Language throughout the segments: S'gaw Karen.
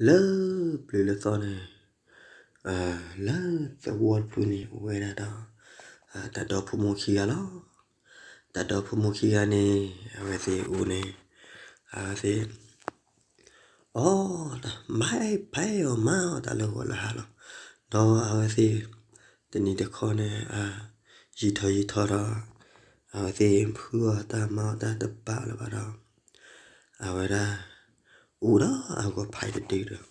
လၢပျၢၤလၢသီန့ၣ်, လၢသဝီတဖျၢၣ်န့ၣ် အိၣ်ဝဲဒၣ်ဒီး တၢ်ဒီဖိမိၢ်ခံဂၤလီၤ. တၢ်ဒီဖိမိၢ်ခံဂၤန့ၣ် အဝဲသ့ၣ်အိၣ်န့ၣ် အဝဲသ့ၣ် အီၣ်တၢ်မၤဖဲအီၣ်မၤအီၣ်တၢ်လၢဂီၤလၢဟါလီၤ. ဒီးအဝဲသ့ၣ် တနံၤတခီန့ၣ် ယံာ်ထီၣ်ယံာ်ထီၣ်ဒီး အဝဲသ့ၣ်ဖုအီၣ်တၢ်မၤအီၣ်တၢ်တဘၣ်လၢၤဘၣ်ဒီး အဝဲဒၣ် အိၣ်ဒီးအဂီၤဖံးတဒုဒီး ဒီး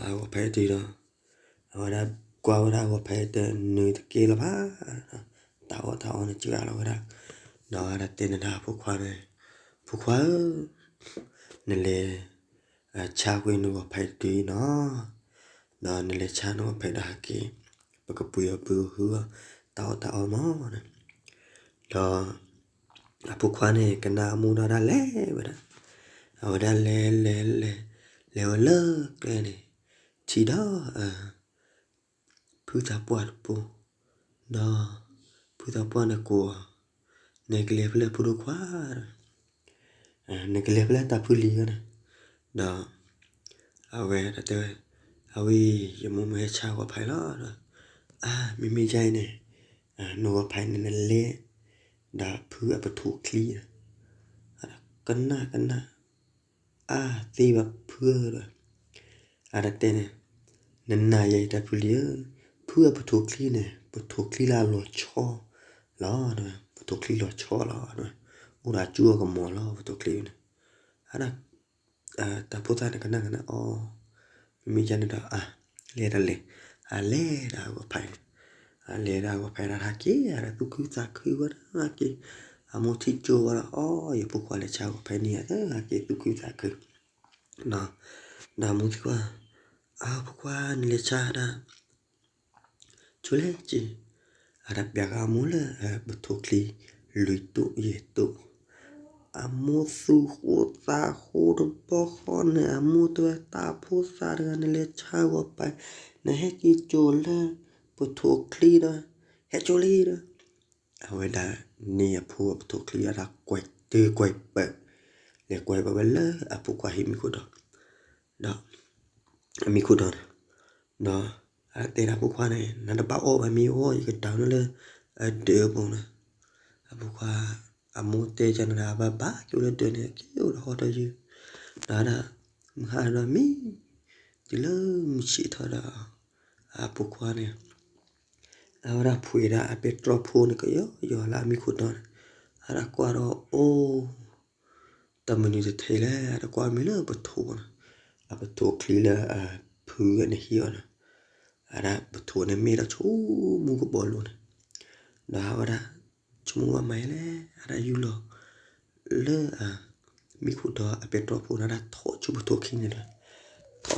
အဂီၤဖံးတဒုဒီး အဝဲဒၣ်ကွၢ်ဝဲဒၣ်အဂီၤဖံးတနုာ်တက့ၢ်လၢၤဘၣ်, တၢ်အီၣ်တၢ်အီန့ၣ်စှၤလီၤဝဲဒၣ်, ဒီးအဝဲဒၣ်တဲန့ၢ်ဒၣ်အဖိခွါန့ၣ်, ဖိခွါဧၢ, နလဲၤဆါကွံာ်နဂီၤဖံးတဒုအံၤနီၤ, ဒီးနလဲၤဆါနဂီၤဖံးဒီးဟဲက့ၤ, ပကပှ့ၤအီၣ်ပှ့ၤဟုအီၣ်တၢ်အီၣ်တၢ်အီမးန့ၣ်, ဒီး အဖိခွါန့ၣ် ကနၣ်အမိၢ်ဒီးဒၣ်လဲၤဝဲဒၣ်, အဝဲဒၣ်လဲၤလဲၤလဲၤ လဲၤဝဲလၢကျဲန့ၣ်, ထံၣ်ဒီး ဖုသးပှၢ်တပူၤ, ဒီး ဖုသးပှၢ်န့ၣ်ကိးအီၤ, နကလဲၤဖဲလဲၣ်ဖိဒိၣ်ခွါ, နကလဲၤဖဲလဲၣ်တၢ်ဖုလံၤဧၢန့ၣ်, ဒီး အဝဲဒၣ်တဲဝဲ, အဝဲ ယမိၢ်မ့ၢ်ဟဲဆါဂီၤဖံးလီၤဒီး, အါ မ့မ့ၢ်ယါအံၤန့ၣ် နဂီၤဖံးန့ၣ်နလဲၤ ဒီးဖုအပထိၣ်ချံ, ကနၣ်ကနၣ် အါသ့ဘၣ်ဖုဧၢဒီး, အဝဲဒၣ်တဲန့ၣ်, နနာ်ယဲအံၤတၢ်ဖုလံၤဧၢ, ဖုအပထိၣ်ချံန့ၣ် ပထိၣ်ချံလၢအလီၤဆီလီၤ, ပထိၣ်ချံလီၤဆီလီၤ, အိၣ်ဒီးအကၠူအကမီၤလီၤ ပထိၣ်ချံန့ၣ်, အဝဲဒၣ် တၢ်ဖိသၣ်န့ၣ်ကနၣ်ကနၣ်အီၤ, မ့မ့ၢ်ယါန့ၣ်ဒီး အါ လဲၤဒၣ်လဲၤ, အလဲၤဒၣ်အဂီၤဖံးန့ၣ်, အလဲၤဒၣ်အဂီၤဖံးဒၣ်ဟဲက့ၤ အဝဲဒၣ်သူၣ်ခုသးခုဝဲဒၣ်ဟဲက့ၤ, အမိၢ်ထံၣ်ကၠိဝဲဒီး အီ ယဖိခွါလဲၤဆါဂီၤဖံးန့ၣ် အဝဲဟဲက့ၤသူၣ်ခုသးခု, ဒီးအမိၢ်သံကွၢ်, အဖိခွါနလဲၤဆါဒၣ် ဆိလဲၣ်က့ၤ, အဝဲဒၣ်ပျးကအမိၢ်လၢ ပထိၣ်ချံလွံၢ်တိၣ်ယဲၢ်တိၣ်, အမိၢ်သူၣ်ဃိသးဃိတဘျီဃီန့ၣ် အမိၢ်တဲဝဲတၢ်ဖိသၣ်တဂၤန့ၣ်လဲၤဆါဂီၤဖံး, နဟဲက့ၤကၠိလၢ ပထိၣ်ချံဒီး ဟဲကၠိလံဒီး, အဝဲဒၣ်န့ၢ်အဖိအပထိၣ်ချံအဝဲဒၣ်ကွဲးတၢ်ကွဲးပၢၢ်, လဲၤကွဲးပၢၢ်ဝဲလၢအဖိခွါဟံၣ်မံခိၣ်ဒီး, ဒီး အမံခိၣ်ဒီးန့ၣ်, ဒီး အတဲဒၣ်ဖိခွါန့ၣ် နတဘၣ်အီၣ်ဘၣ်မ့ၢ်အီၣ် ယကဒၢနၤလၢ အဒၢးအပူၤန့ၣ်, အဖိခွါ အမိၢ်တဲယါန့ၣ်ဒီး အဘၣ်ဘၣ်က့ၤအိၣ်လၢဒၢးန့ၣ် က့ၤအိၣ်ဒီးဟီၣ်ဒီးယၢၤ, ဒီးဒၣ် မုၢ်ဟါဒီးမံ တုၤလၢမုၢ်ဆ့ၣ်ထီၣ်ဒီး အဖိခွါန့ၣ် အဝဲဒၣ်ဖှ့းဒၣ်အပဲတြီဖိန့ၣ် ကယီယီလၢအမံခိၣ်ဒီးန့ၣ်, အဝဲဒၣ်ကွၢ်ဒီးအိၣ် တၢ်မနုၤတထံၣ်လဲၣ် အဝဲဒၣ်ကွၢ်မံလၢပထိၣ်န့ၣ်, အပထိၣ်ချံလၢအဖုဂၤန့ၣ်ဟံးအီၤန့ၣ်, အဝဲဒၣ်ပထိၣ်န့ၣ်မ့ၢ်ဒီးဆိကမိၣ်ကဘီလိၤန့ၣ်, ဒီးအဝဲဒၣ် ဆိကမိၣ်ဘၣ်မၤယဲလဲၣ် အဝဲဒၣ်ယူၢ်လီၤ လၢ မံခိၣ်ဒီးအပဲတြီဖိန့ၣ် အဝဲဒၣ်ထီၣ်ဆူပထိၣ်ခံန့ၣ်ဒီး, ထီၣ်ထီၣ်ထီၣ်ထီၣ်ထီၣ်ထီၣ်ထီၣ်ထီၣ်ထီၣ်တုၤလၢ ပထိၣ်ခံန့ၣ် အ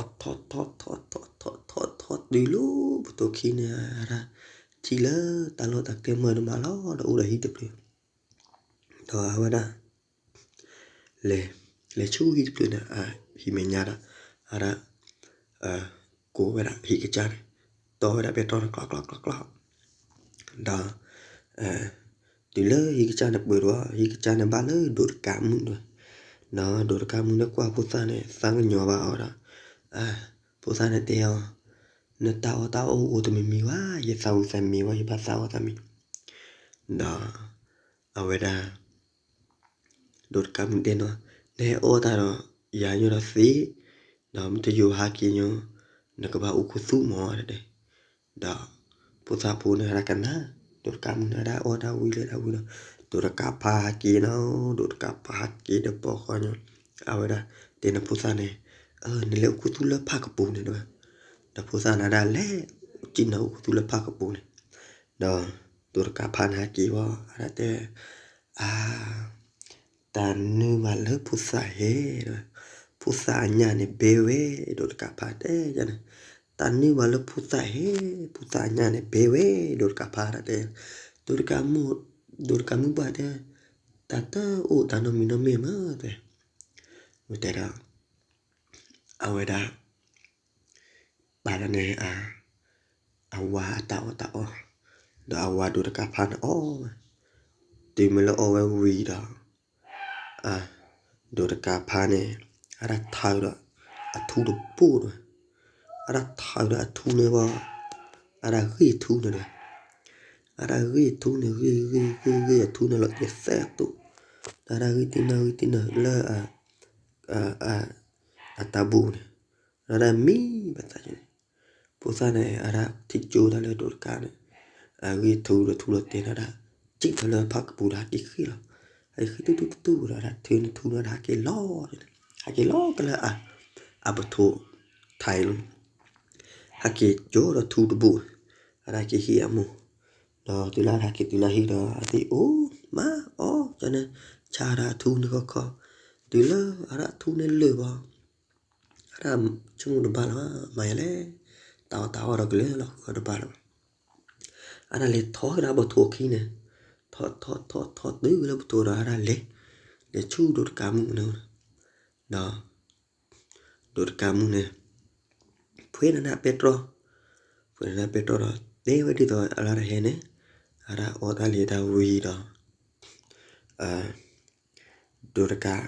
ဝဲဒၣ် ထံၣ်လၢတၢ်လီၢ်တၢ်ကျဲမုာ်ဒိၣ်မးလီၤ ဒီးအိၣ်ဒီးဟံၣ်တဖျၢၣ်, ဒီးအဝဲဒၣ် လဲၤ လဲၤဆူဟံၣ်တဖျၢၣ်န့ၣ် ဟံၣ်မဲာ်ညါဒီး အဝဲဒၣ် ကိးဝဲဒၣ်ဟံၣ်ကစၢ်န့ၣ် တီဝဲဒၣ်ပဲတြီန့ၣ် ကျီကျီကျီကျီ ဒီး တုၤလၢဟံၣ်ကစၢ်န့ၣ်ပၢၢ်ဒီး ဟံၣ်ကစၢ်န့ၣ်ဘၣ်လၢဒိးတကးမုၣ်ဒီး, ဒီးဒိးတကးမုၣ်န့ၣ်ကွၢ်ဖိသၣ်န့ၣ် သးကညီၤဘၣ်အီၤဒီး, ဖိသၣ်န့ၣ်တဲအီၤ, နတၢ်အီၣ်တၢ်အီအိၣ်တမံၤမံၤဘၣ်, ယသးဝံၣ်သးမံၤဘၣ်, ယဘၣ်သးအီၣ်သးမံၤ, ဒီး အဝဲဒၣ် ဒိးတကးမုၣ်တဲနီၤ, နဟဲအီၣ်တၢ်ဒီး ယၤညီဒီးသ့, ဒီးမ့ၢ်တယိာ်ဟးက့ၤညီ, နကဘၣ်အိၣ်ခူသူၣ်မးတဲ, ဒီး ဖိသၣ်ဖိန့ၣ် အဝဲဒၣ်ကနၣ်, ဒိးတကးမုၣ်န့ၣ် အဝဲဒၣ်အီၣ်ဒၣ်ဝံၤလဲၤဒၣ်ဝံၤဒီး, ဒိးတကးဖးဟးက့ၤနီၤ, ဒိးတကးဖးဟးက့ၤဒီးပိာ်ဃီညီ, အဝဲဒၣ် တဲန့ၣ်ဖိသၣ်န့ၣ်, နလဲၤအိၣ်ခူသူၣ်လၢဖၣ်ကပူၤန့ၣ်တဲဝဲ, ဒီးဖိသၣ်န့ၣ်ဒၣ်လဲၤ ကံၣ်နၤအိၣ်ခူသူၣ်လၢဖၣ်ကပူၤန့ၣ်, ဒီး ဒိးတကးဖးန့ၣ်ဟဲက့ၤဝဲ, အဝဲဒၣ်တဲ အါ တၢ်နုာ်ဘၣ်လၢဖိသၣ်ဟဲ, ဖိသၣ်အညၣ်န့ၣ်ဘဲဝဲ, ဒိးတကးဖးတဲန့ၣ်, တၢ်နုာ်ဘၣ်လၢဖိသၣ်ဟဲ, ဖိသၣ်အညၣ်န့ၣ်ဘဲဝဲ, ဒိးတကးဖးဒၣ်တဲ, ဒိးတကးမုၣ်, ဒိးတကးမုၣ်ဘၣ်တဲ, တၢ်တအိၣ်တၢ်နီတမံၤနီတမ့ၢ်မးတဲ, ဝဲတဲဒၣ် အဝဲဒၣ် ပာ်လီၤန့ၣ် အဝၤအတၢ်အီၣ်တၢ်အီ, ဒီးအဝၤဒိးတကးဖးန့ၣ်အီၣ်ဝဲ, တုၤမ့ၢ်လၢအီၣ်ဝဲဝံၤဒီး ဒိးတကးဖးန့ၣ် အဝဲဒၣ်ထါဒီး အထူတဘိၣ်တဝဲ, အတၢ်ထါဒီးအထူန့ၣ်ဘၣ်, အတၢ်ဂ့ၢ်ထူန့ၣ်တဝဲ, အတၢ်ဂ့ၢ်ထူန့ၣ် ဂ့ၢ်ဂ့ၢ်ဂ့ၢ်ဂ့ၢ် အထူန့ၣ်လီၤတံၢ်သဲးအသိး, ဒီးအတၢ်ဂ့ၢ်တံၢ်နီၢ်ဂ့ၢ်တံၢ်နီၢ်လၢ အတၢ်ဘူၣ်န့ၣ်, ဒီးတၢ်မံဘၣ်သးန့ၣ်, ဖိသၣ်န့ၣ် အတၢ်ထံၣ်ကၠိတၢ်လၢဒိးတကးန့ၣ်, အဂ့ၢ်ထူဒီးထူလီၤတဲာ်န့ၣ်ဒၣ်, စံၣ်ထီၣ်လၢဖၣ်ကပူၤဒီးဟဲက့ၤဃ့ၢ်လီၤ, ဟဲက့ၤဃ့ၢ်တူၢ်တူၢ်တူၢ်တူၢ်ဒီး ဒၣ်ထုန့ၣ်ထူန့ၣ်ဒၣ်ဟဲက့ၤလီၤ, ဟဲက့ၤလီၤကလၢ အပထိးထါအံၤလီၤ, ဟဲက့ၤကၠိဒီးထူတဘိၣ်, အတၢ်က့ၤဟံးအမိၢ်, ဒီးတုၤလၢအတၢ်က့ၤတုၤလၢဟံၣ်ဒီး အသ့ၣ်အိၣ်မးအီၤကန့ၣ်, ဆါဒီးအထူန့ၣ်ခီခီ, တုၤလၢအဒၣ်ထူန့ၣ်လၢာ်ဘၣ် အတၢ်ဆိကမိၣ်တဘၣ်လၢၤဘၣ် မၤယလဲၣ်, တၢ်အီၣ်တၢ်အီဒီးကလၢာ်လီၤ ဃုအီၤတဘၣ်လၢၤဘၣ်, အတၢ်လဲၤထီၣ်ကဒါပထိးခံန့ၣ်, ထီၣ်ထီၣ်ထီၣ်ထီၣ်တုၤလၢပထိးဒီး အတၢ်လဲၤ, လဲၤဆူဒိးတကးမုၣ်န့ၣ်, ဒီး ဒိးတကးမုၣ်န့ၣ်, ဖှဲနနၢ်ပဲတြီ, ဖှဲနနၢ်ပဲတြီဒီး တဲဝဲဒ်သိးအလီၢ်တဟဲန့ၣ်, အတၢ်အီၣ်တၢ်လံၤတၢ်ဝံၤဒီး ဒိးတကး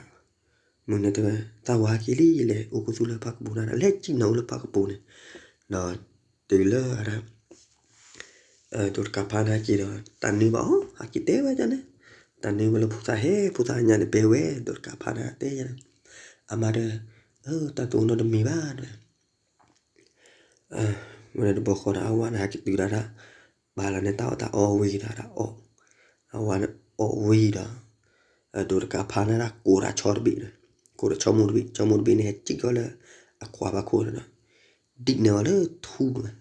မုၣ်န့ၣ်တဲဝဲ, သးဝးက့ၤလံ လဲၤအိၣ်ခူသူၣ်လၢဖၣ်ကပူၤန့ၣ်ဒီး လဲၤစံၣ်နီၤအိၣ်လၢဖၣ်ကပူၤန့ၣ်, ဒီးတုၤလၢအတၢ် ဒိးတကးဖါန့ၣ်ဟဲက့ၤဒီး တၢ်နုာ်ဘၣ်အီၤ ဟဲက့ၤတဲဝဲဒ်န့ၣ်, တၢ်နုာ်ဘၣ်လၢဖိသၣ်ဟဲ ဖိသၣ်ညါန့ၣ် ပဲဝဲ ဒိးတကးဖါန့ၣ်တဲယန့ၣ်, အမါဒီး, တၢ်တအိၣ်နီတမံၤဘၣ်တဲဝဲ ဝဲဒၣ်တဘျီဃီဒီး အဝၤန့ၣ်ဟဲက့ၤတုၤဒီးဒၣ်, ဘၣ်လီၤန့ၣ် တၢ်အီၣ်တၢ်အီဝံၤဒီးဒၣ်အီၣ်, အဝၤန့ၣ်အီၣ်ဝံၤဒီး, ဒိးတကးဖါန့ၣ်ဒၣ်ကိးဒီးဆီတဘ့ၣ်, ကိးဒီးဆီမိၢ်တဘ့ၣ်, ဆီမိၢ်တဘ့ၣ်န့ၣ် ဟဲစံၣ်ကီးလၢအခွါဘၣ်ခိၣ်န့ၣ်ဒီး, ဒံးန့ၢ်အီၤလၢထူတဝဲ,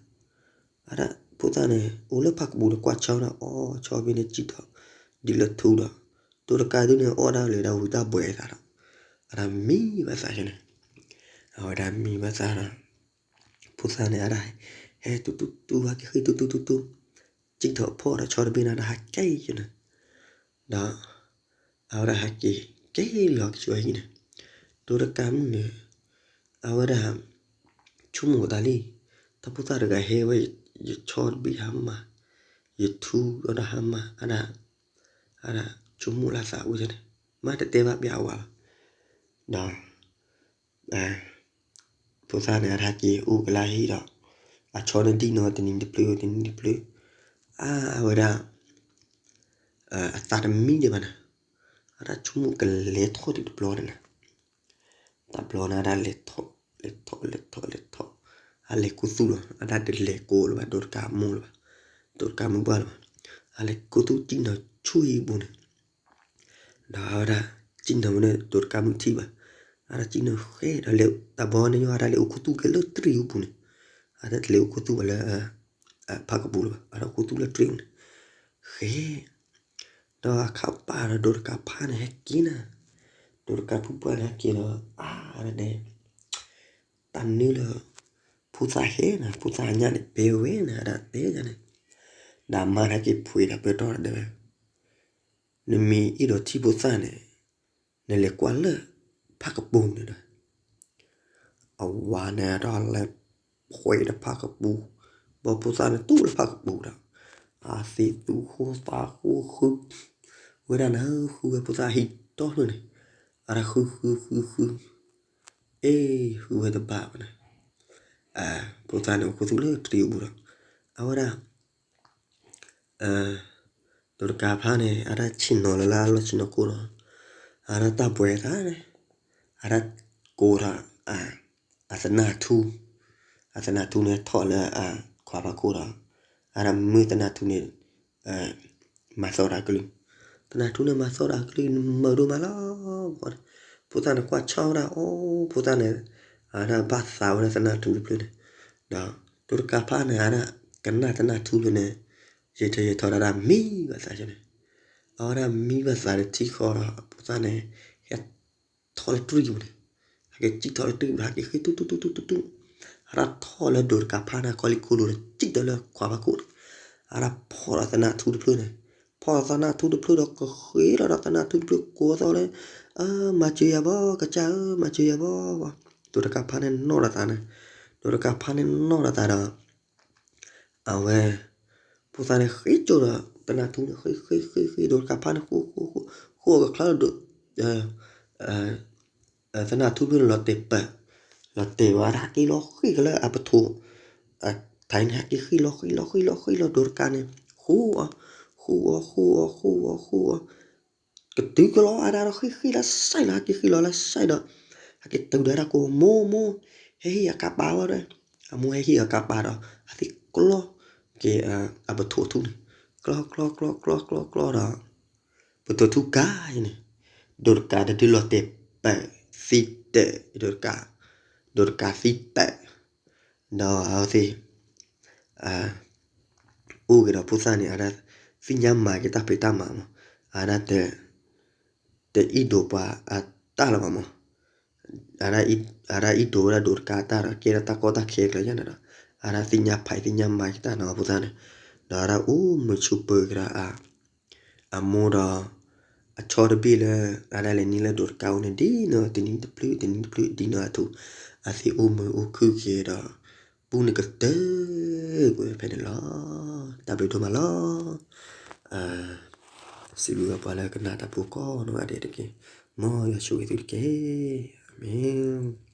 အဒၣ်ဖိသၣ်န့ၣ် အိၣ်လၢဖၣ်ကပူၤန့ၣ် ကွၢ်ဆီဒီးအီၣ်ဆီဘ့ၣ်န့ၣ်စံၣ်ထီၣ်, ဒံးလၢထူဒီး, ဒိးတကးဒုန့ၣ် အီၣ်ဒၣ်လၢတၢ်ဝံၤတၢ်ဘှဲးအသးဒီး, အတၢ်မံဘၣ်သးန့ၣ်, အဝဲဒၣ်မံဘၣ်သးဒီး, ဖိသၣ်န့ၣ်အဒၣ်, ဟဲတူၢ်တူၢ်တူၢ် ဟဲက့ၤဃ့ၢ်တူၢ်တူၢ်တူၢ်တူၢ်, စံၣ်ထီၣ်ဖီၣ်ဒီးဆီတဘ့ၣ်န့ၣ်ဒီးဟဲက့ၤယန့ၣ်, ဒီး အဝဲဒၣ်ဟဲက့ၤ က့ၤလီၤက့ၤဆူအဟံၣ်န့ၣ်, ဒိးတကးမုၣ်န့ၣ်, အဝဲဒၣ် ဆိကမိၣ်သးလံ, တၢ်ဖိသၣ်တဂၤဟဲဝဲ ယဆီတဘ့ၣ်ဟါမၢ်, ယထူဒီးဟါမၢ် အဒၣ်, အဒၣ်ဆိကမိၣ်လၢသးဝဲန့ၣ်, မ့ၢ်တတဲဘၣ်ပျးအဝၤဘၣ်, ဒီး ဖိသၣ်န့ၣ် အတၢ်က့ၤအိၣ်ကလၢဟံၣ်ဒီး, အဆီန့ၣ်ဒံးနီၤတနံၤတဖျၢၣ် တနံၤတဖျၢၣ်, အါ အဝဲဒၣ် အသးတမံဒံးဘၣ်န့ၣ်, အတၢ်ဆိကမိၣ်ကလဲၤထီၣ်ဒံးတဘျီန့ၣ်လီၤ, တဘျီန့ၣ် အဒၣ်လဲၤထီၣ် လဲၤထီၣ် လဲၤထီၣ် လဲၤထီၣ်, အလဲၤခူသူၣ်လီၤ, အဒၣ်တလဲၤကိးလၢၤဘၣ် ဒိးတကးမိၢ်လၢၤဘၣ်, ဒိးတကးမုၣ်ပှၢ်လၢၤဘၣ်, အလဲၤခူသူၣ်စံၣ်နီၤဆူဟံၣ်ပူၤန့ၣ် ဒီးအဝဲဒၣ် စံၣ်နီၤဝဲန့ၣ် ဒိးတကးမုၣ်ထံၣ်ဘၣ်, အဝဲဒၣ်စံၣ်နီၤဃဲဒီးလဲၤ တဘျီန့ၣ် အဝဲဒၣ်လဲၤအိၣ်ခူသူၣ်က့ၤလၢတြံၣ်အူပူၤန့ၣ်, အဝဲဒၣ်တလဲၤအိၣ်ခူသူၣ်ဘၣ်လၢ ဖၣ်ကပူၤလၢၤဘၣ် အဝဲဒၣ်ခူသူၣ်လၢတြံၣ်အူန့ၣ်, ဃဲ ဒီးအခါပာ်ဒီးဒိးတကးဖါန့ၣ်ဟဲက့ၤနၤ, ဒိးတကးဖုပှၢ်န့ၣ်ဟဲက့ၤဒီး အါ အဝဲဒၣ်န့ၣ် တၢ်နုာ်လၢ ဖိသၣ်ဟဲနၤ ဖိသၣ်ညါန့ၣ် ပဲဝဲနၤ အဝဲဒၣ်တဲယၤန့ၣ်, ဒီးအမါန့ၣ်ဟဲက့ၤဖှဲးဒီးပဲတြီဒီးတဲဝဲ, နမ့ၢ်အဲၣ်ဒိးထံၣ်ဖိသၣ်န့ၣ် နလဲၤကွၢ်လၢ ဖၣ်ကပူၤန့ၣ်ဒီး အဝၤန့ၣ်ဒီးလဲၤဖှဲးဒီးဖၣ်ကပူၤ, ဘၣ်ဖိသၣ်န့ၣ်တူၢ်လၢဖၣ်ကပူၤဒီး အသးသူၣ်ဃိသးဃိဃု ဝဲဒၣ်န့ၣ် ဃုဝဲဖိသၣ်ဟံၣ်တီၢ်ဖျၢၣ်န့ၣ်, အဝဲဒၣ်ဃုဃုဃုဃု, အ့ ဃုဝဲတဘၣ်ဘၣ်န့ၣ်, ဖိသၣ်န့ၣ်အိၣ်ခူသူၣ်လၢတြံၣ်အူပူၤဒီး အဝဲဒၣ် ဒိးတကးဖါန့ၣ် အဝဲဒၣ်ဆ့ၣ်နီၤလၢလၢအလီၢ်ဆ့ၣ်နီၤခိၣ်ဒီး အဝဲဒၣ်တၢ်ပှဲၤသးန့ၣ် အဝဲဒၣ်ကိးဒီး အသနၢ်ထူ, အသနၢ်ထူန့ၣ်ထီၣ်လၢခွါဖးခိၣ်ဒီး အဝဲဒၣ်မုၢ်သနၢ်ထူန့ၣ် မၤသီၣ်တၢ်ကလုၢ်, သနၢ်ထူန့ၣ်မၤသီၣ်တၢ်ကလုၢ် မုာ်ဒိၣ်မးလီၤ. ဖိသၣ်န့ၣ်ကွၢ်ဆီဝဲဒၣ် အိၣ် ဖိသၣ်န့ၣ် အဝဲဒၣ်ဘၣ်သးဝဲဒၣ်သနၢ်ထူတဖျၢၣ်န့ၣ်, ဒီးဒိးတကးဖါန့ၣ် အဝဲဒၣ်ကနၣ်သနၢ်ထူဖျၢၣ်န့ၣ် ယံာ်ထီၣ်ယံာ်ထီၣ်ဒၣ်ဒၣ်မံဘၣ်သးန့ၣ်, အဝဲဒၣ်မံဘၣ်သးဒီးထံဃီဒီး ဖိသၣ်န့ၣ် ဟဲထီၣ်လၢတြံၣ်ပူၤန့ၣ်, ဟဲက့ၤစံၣ်ထီၣ်လၢတြံၣ်ပူၤ ဟဲက့ၤဃ့ၢ်တူၢ်တူၢ်တူၢ်တူၢ်တူၢ်, အဝဲဒၣ်ထီၣ်လၢဒိးတကးဖါန့ၣ် ကီလံၤခိၣ်လိၤဒီး စံၣ်ထီၣ်လၢခွါဖးခိၣ်န့ၣ်, အဝဲဒၣ်ဖီၣ်ဒီးသနၢ်ထူတဖျၢၣ်န့ၣ်, ဖီၣ်ဒီးသနၢ်ထူတဖျၢၣ်ဒီးကဃ့လီၤဒီးသနၢ်ထူတဖျၢၣ်ကိးသီလၢ မၤစၢၤယၤဘၣ် ကစၢ်ဧၢ မၤစၢၤယၤဘၣ်ဘၣ်, ဒိးတကးဖါန့ၣ်နီၣ်ဒီးသးန့ၣ်, ဒိးတကးဖါန့ၣ်နီၣ်ဒီးသးဒီး အဝဲ ဖိသၣ်န့ၣ်ဃ့ကၠိဒီးသနၢ်ထူန့ၣ် ဃ့ဃ့ဃ့ဃ့ ဒိးတကးဖါန့ၣ်ဃိဃိဃိ ဃိအကချါဒီး သနၢ်ထူဖျၢၣ်န့ၣ်လီၤတဲာ်ပၢၢ်, လီၤတဲာ်ဝဲဒၣ် ဟဲက့ၤလီၤဃံၣ်ကလၢအပထိၣ်, ထါန့ၣ် ဟဲက့ၤဃံၣ်လီၤ ဃံၣ်လီၤ ဃံၣ်လီၤ ဃံၣ်လီၤ ဒိးတကးန့ၣ် ဃူအီၤ, ဃူအီၤ ဃူအီၤ ဃူအီၤ ဃူအီၤ, ကတုၤကလီၤအါဒၣ်ဒီး ဃံၣ်ဃံၣ်လၢစဲးလီၤ ဟဲက့ၤဃံၣ်လီၤလၢစဲးဒီး ဟဲက့ၤတုၤဒၣ်တၢ်ကိး မိၢ်မိၢ်, ဟဲဟံၣ်အကါပၤဝဲဒီး, အမိၢ်ဟဲဟံၣ်အကါပၤဒီး အသ့ၣ်ကျီက့ၤ အပထိၣ်ထူၣ်န့ၣ်, ကျီကျီကျီကျီကျီကျီဒီး ပထိၣ်ထူၣ်ကါအံၤန့ၣ်, ဒိးတကးတဒုလီၤတဲာ်ပၢၢ်သံတၢၢ်, ဒိးတကး, ဒိးတကးသံတၢၢ်, ဒီးအဝဲသ့ၣ် အိၣ်က့ၤဒီးဖိသၣ်န့ၣ် အဒၣ်သ့ၣ်ညါမၤက့ၤတၢ်ဖံးတၢ်မၤမး, အဒၣ် တအံၣ်ဒိးပှၤအတၢ်လၢၤဘၣ်မး, အဒၣ်အံၣ်ဒိးဝဲဒၣ်ဒိးတကးတၢ်ဒီး ကဲထီၣ်တၢ်ကီတၢ်ခဲကျၢၤယါန့ၣ်ဒီး အဒၣ်သ့ၣ်ညါဖးသ့ၣ်ညါမၤက့ၤတၢ်နီၤဖိသၣ်န့ၣ်, ဒီးအဒၣ်အိၣ်မုာ်ဆိးပၢၤက့ၤဒီး အမိၢ်ဒီး အဆီတဘ့ၣ်လၢ အဒၣ်လဲၤနံၣ်လၢဒိးတကးအိၣ်န့ၣ် ဒ်နီၤတနံၤတဖျၢၣ် တနံၤတဖျၢၣ် ဒ်နီၤအထူၣ်, အသ့ၣ်အိၣ်မုာ်အိၣ်ခုၣ်က့ၤဒီး ပူန့ၣ်ကတၢၢ်ကွံာ်ဖဲန့ၣ်လီၤ. တၢ်ဘျုးဒိၣ်မးလီၤ. စံးဘျုးပှၤလၢကနၣ်တၢ်ဖိကိးနီၢ်ဂၤဒဲးတက့ၢ်. မ်ယွၤဆိၣ်ဂ့ၤသုတက့ၢ်. အၤမ့ၣ်.